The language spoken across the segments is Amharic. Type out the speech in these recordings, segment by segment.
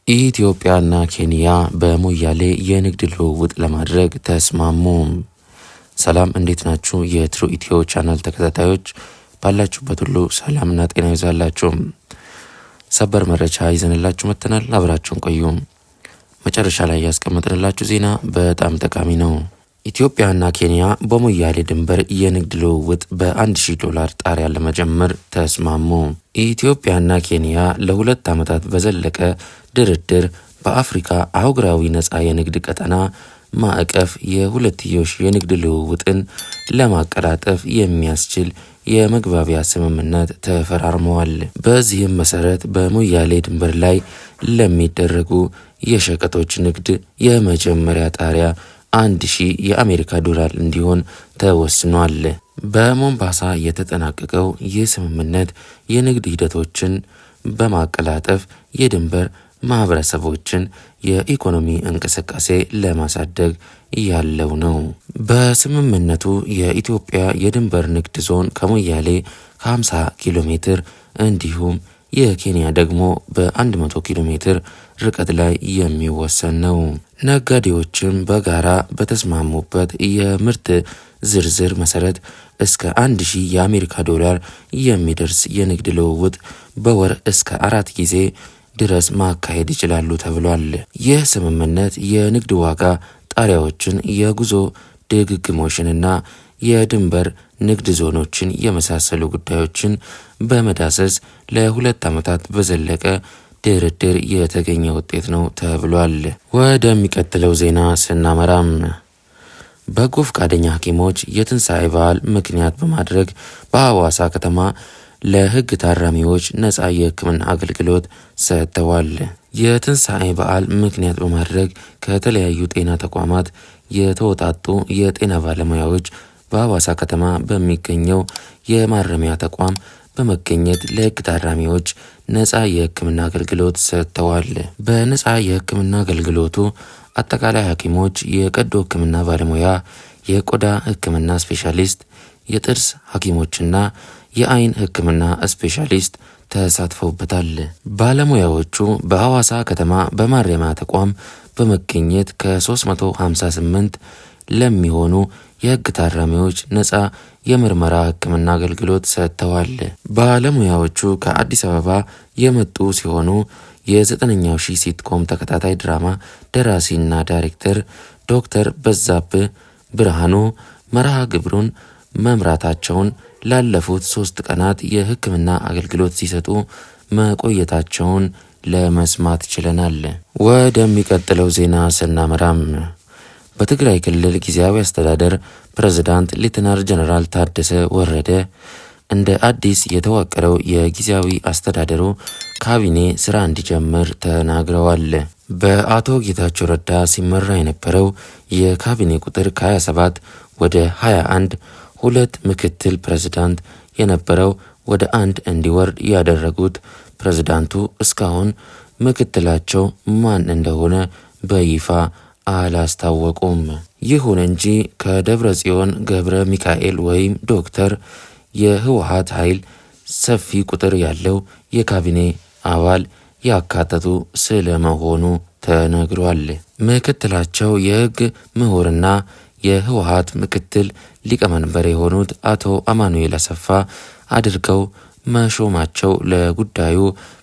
ኢትዮጵያና ኬንያ በሞያሌ የንግድ ልውውጥ ለማድረግ ተስማሙ። ሰላም፣ እንዴት ናችሁ? የትሩ ኢትዮ ቻናል ተከታታዮች፣ ባላችሁበት ሁሉ ሰላምና ጤና ይብዛላችሁ። ሰበር መረጃ ይዘንላችሁ መጥተናል። አብራችሁን ቆዩ። መጨረሻ ላይ ያስቀመጥንላችሁ ዜና በጣም ጠቃሚ ነው። ኢትዮጵያና ኬንያ በሞያሌ ድንበር የንግድ ልውውጥ በ1000 ዶላር ጣሪያ ለመጀመር ተስማሙ። ኢትዮጵያና ኬንያ ለ2 ዓመታት በዘለቀ ድርድር በአፍሪካ አህጉራዊ ነፃ የንግድ ቀጠና ማዕቀፍ የሁለትዮሽ የንግድ ልውውጥን ለማቀላጠፍ የሚያስችል የመግባቢያ ስምምነት ተፈራርመዋል። በዚህም መሰረት በሞያሌ ድንበር ላይ ለሚደረጉ የሸቀጦች ንግድ የመጀመሪያ ጣሪያ 1000 የአሜሪካ ዶላር እንዲሆን ተወስኗል። በሞምባሳ የተጠናቀቀው ይህ ስምምነት የንግድ ሂደቶችን በማቀላጠፍ የድንበር ማህበረሰቦችን የኢኮኖሚ እንቅስቃሴ ለማሳደግ ያለው ነው። በስምምነቱ የኢትዮጵያ የድንበር ንግድ ዞን ከሞያሌ ከ50 ኪሎ ሜትር እንዲሁም የኬንያ ደግሞ በ100 ኪሎ ሜትር ርቀት ላይ የሚወሰን ነው። ነጋዴዎችም በጋራ በተስማሙበት የምርት ዝርዝር መሰረት እስከ 1000 የአሜሪካ ዶላር የሚደርስ የንግድ ልውውጥ በወር እስከ አራት ጊዜ ድረስ ማካሄድ ይችላሉ ተብሏል። ይህ ስምምነት የንግድ ዋጋ ጣሪያዎችን፣ የጉዞ ድግግሞሽንና የድንበር ንግድ ዞኖችን የመሳሰሉ ጉዳዮችን በመዳሰስ ለ2 ዓመታት በዘለቀ ድርድር የተገኘ ውጤት ነው ተብሏል። ወደሚቀጥለው ዜና ስናመራም፣ በጎ ፈቃደኛ ሐኪሞች የትንሣኤ በዓል ምክንያት በማድረግ በሐዋሳ ከተማ ለሕግ ታራሚዎች ነፃ የሕክምና አገልግሎት ሰጥተዋል። የትንሣኤ በዓል ምክንያት በማድረግ ከተለያዩ ጤና ተቋማት የተወጣጡ የጤና ባለሙያዎች በሐዋሳ ከተማ በሚገኘው የማረሚያ ተቋም በመገኘት ለሕግ ታራሚዎች ነፃ የሕክምና አገልግሎት ሰጥተዋል። በነፃ የሕክምና አገልግሎቱ አጠቃላይ ሐኪሞች፣ የቀዶ ሕክምና ባለሙያ፣ የቆዳ ሕክምና ስፔሻሊስት፣ የጥርስ ሐኪሞችና የአይን ሕክምና ስፔሻሊስት ተሳትፈውበታል። ባለሙያዎቹ በሐዋሳ ከተማ በማረሚያ ተቋም በመገኘት ከ358 ለሚሆኑ የሕግ ታራሚዎች ነፃ የምርመራ ሕክምና አገልግሎት ሰጥተዋል። ባለሙያዎቹ ከአዲስ አበባ የመጡ ሲሆኑ፣ የዘጠነኛው ሺህ sitcom ተከታታይ ድራማ ደራሲና ዳይሬክተር ዶክተር በዛብህ ብርሃኑ መርሃ ግብሩን መምራታቸውን ላለፉት 3 ቀናት የሕክምና አገልግሎት ሲሰጡ መቆየታቸውን ለመስማት ችለናል። ወደሚቀጥለው ዜና ስናመራም፣ በትግራይ ክልል ጊዜያዊ አስተዳደር ፕሬዝዳንት ሌተናል ጀነራል ታደሰ ወረደ እንደ አዲስ የተዋቀረው የጊዜያዊ አስተዳደሩ ካቢኔ ስራ እንዲጀምር ተናግረዋል። በአቶ ጌታቸው ረዳ ሲመራ የነበረው የካቢኔ ቁጥር ከ27 ወደ 21፣ ሁለት ምክትል ፕሬዝዳንት የነበረው ወደ አንድ እንዲወርድ ያደረጉት ፕሬዝዳንቱ እስካሁን ምክትላቸው ማን እንደሆነ በይፋ አላስታወቁም። ይሁን እንጂ ከደብረ ጽዮን ገብረ ሚካኤል ወይም ዶክተር የህወሓት ኃይል ሰፊ ቁጥር ያለው የካቢኔ አባል ያካተቱ ስለመሆኑ ተነግሯል። ምክትላቸው የህግ ምሁርና የህወሓት ምክትል ሊቀመንበር የሆኑት አቶ አማኑኤል አሰፋ አድርገው መሾማቸው ለጉዳዩ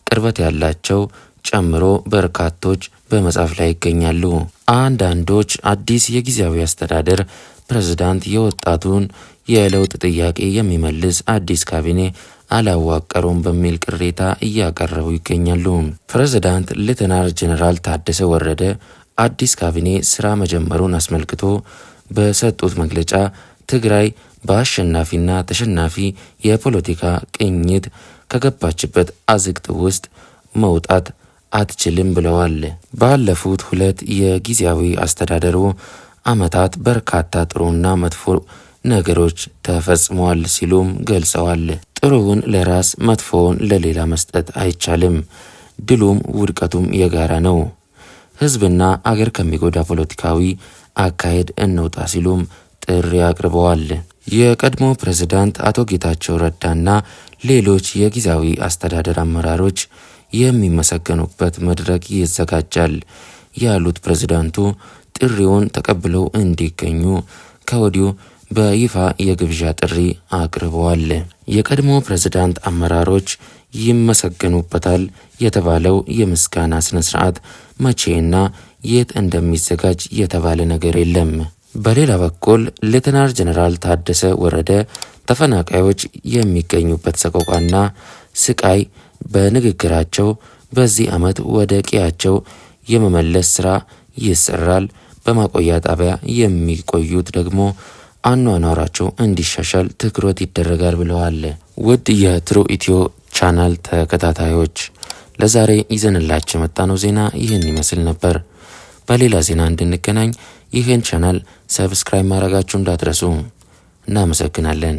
ቅርበት ያላቸው ጨምሮ በርካቶች በመጻፍ ላይ ይገኛሉ። አንዳንዶች አዲስ የጊዜያዊ አስተዳደር ፕሬዝዳንት የወጣቱን የለውጥ ጥያቄ የሚመልስ አዲስ ካቢኔ አላዋቀሩም በሚል ቅሬታ እያቀረቡ ይገኛሉ። ፕሬዝዳንት ሌተናል ጀነራል ታደሰ ወረደ አዲስ ካቢኔ ስራ መጀመሩን አስመልክቶ በሰጡት መግለጫ፣ ትግራይ በአሸናፊና ተሸናፊ የፖለቲካ ቅኝት ከገባችበት አዝቅጥ ውስጥ መውጣት አትችልም ብለዋል። ባለፉት ሁለት የጊዜያዊ አስተዳደሩ ዓመታት በርካታ ጥሩና መጥፎ ነገሮች ተፈጽመዋል ሲሉም ገልጸዋል። ጥሩውን ለራስ መጥፎውን ለሌላ መስጠት አይቻልም። ድሉም ውድቀቱም የጋራ ነው። ሕዝብና አገር ከሚጎዳ ፖለቲካዊ አካሄድ እንውጣ ሲሉም ጥሪ አቅርበዋል። የቀድሞ ፕሬዝዳንት አቶ ጌታቸው ረዳና ሌሎች የጊዜያዊ አስተዳደር አመራሮች የሚመሰገኑበት መድረክ ይዘጋጃል ያሉት ፕሬዝዳንቱ ጥሪውን ተቀብለው እንዲገኙ ከወዲሁ በይፋ የግብዣ ጥሪ አቅርበዋል። የቀድሞ ፕሬዝዳንት አመራሮች ይመሰገኑበታል የተባለው የምስጋና ስነ ስርዓት መቼና የት እንደሚዘጋጅ የተባለ ነገር የለም። በሌላ በኩል ሌተናል ጀነራል ታደሰ ወረደ ተፈናቃዮች የሚገኙበት ሰቆቃና ስቃይ በንግግራቸው በዚህ ዓመት ወደ ቀያቸው የመመለስ ስራ ይሰራል፣ በማቆያ ጣቢያ የሚቆዩት ደግሞ አኗኗራቸው እንዲሻሻል ትኩረት ይደረጋል ብለዋል። ውድ የትሩ ኢትዮ ቻናል ተከታታዮች፣ ለዛሬ ይዘንላችሁ የመጣነው ዜና ይህን ይመስል ነበር። በሌላ ዜና እንድንገናኝ ይህን ቻናል subscribe ማድረጋችሁ እንዳትረሱ። እናመሰግናለን።